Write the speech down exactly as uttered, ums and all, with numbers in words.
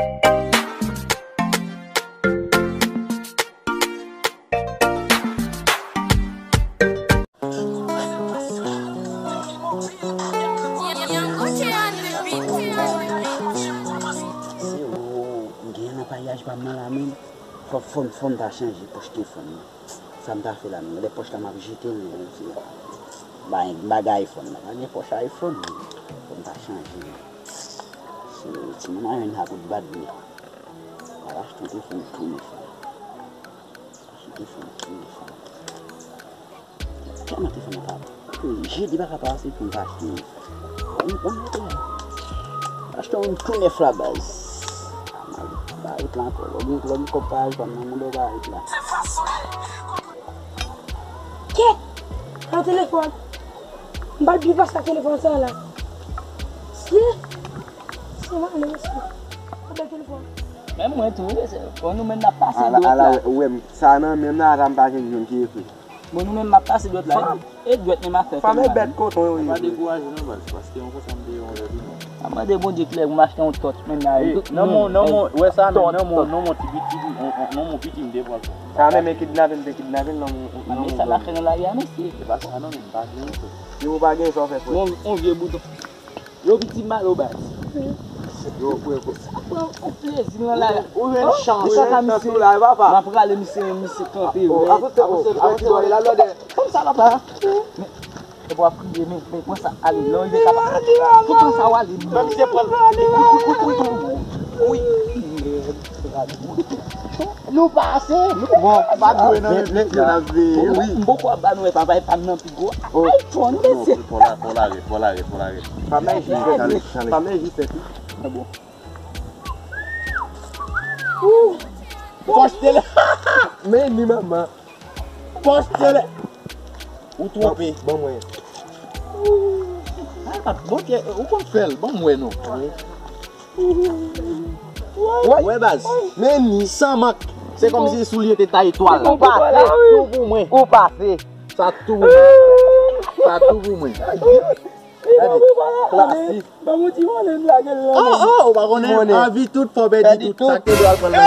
Se ou m genyen nan paryaj pa m nan la menm. Fò, fò, fò m ta chanje pòch telefòn nan. Sa m ta fè la menm? Lè pòch la m ap jete l, men se bagay iPhone nan. Pa gen pòch iPhone, men fò m ta chanje, men. Se timoun an jwenn sa kout bad, men. M ap achte yon telefòn tou nèf la. Achte yon telefòn tou nèf la. Kèlman telefòn nan pa bon? Jedi pa ka pase pou m pa achte yon. Bon, bon, bon. Achte yon tou nèf la, baz. Ba wout la ankò. Lè w gen, lè w gen kòb pa al pa m nan, mande w ba wout la. Kèt! Nan telefòn. M pa t byen pase ak telefòn sa la. Sye! Se male mesye. Mwen bèl telefòn. Men mwen tou, wi, se, bon, nou menm n ap pase dwèt la. Ala, ala, ou wè m, sa nan menm nan, ata m pa jwenn youn ki ekri. Bon, nou menm m ap pase dwèt la. E dwèt menm afè fè mal. Fanm e bèt koton yo ye. Pa dekouraje non, baz, paske yon konsa m te yon lè tou non. A mande Bondye klè pou m achte yon tòch menm nan. Nan mon, nan mon, wè sa menm, nan mon, nan mon ti piti, nan mon piti m te pran sa. Sa menm e kidnape m te kidnape l nan mon, nan mon. Men sa l ap fè nan lari a, mesye. Se pa sa non, men m pa gen yon tòch. Yo pa gen sa w fè frè. Bon, yon vye bouton. Yo piti mal o baz. Yo, frè, frè. Sa pran yon plezi nan la. Ou jwenn chans. Ou jwenn chans ou la, papa. M ap rale misye, misye kanpe. Oh, vre. Avanse, avanse, avanse, avanse, la lòdè. Kòm sa, papa. Men, epi w ap kriye, men, men, pran sa, ale, lè w rive kaba. Tout pran sa, w ale. Ban misye pran. Wi, wi, wi, wi, wi. Wi. Nou pase, nou pase. Bon, pa dwe nan men misye n ap veye, wi. M poko ap ba nou wè, papa, e pa m nan pi gwo. Oh. Ay, fò n bese. Fò lage, fò lage, fò lage. Pa men jis fèt, pa men jis fèt, wi. Ah bon. Pòch tele. Men ni manman. Pòch tele. Ou twonpe. Ban mwen. Ay, pa bon, ou konn fè l. Ban mwen non. Wè, baz. Men ni san mank. Se kòmsi soulye te taye twal. Ou pase. Tou pou mwen. Ou pase. Sa tou pou mwen. Sa tou pou mwen. Gade, klasik. Ban m yon ti monnen m lage l nan men. Oh, oh, ou pa konnen anvi tout, fò pèdi tout. Sa k te dwe al pran l nan.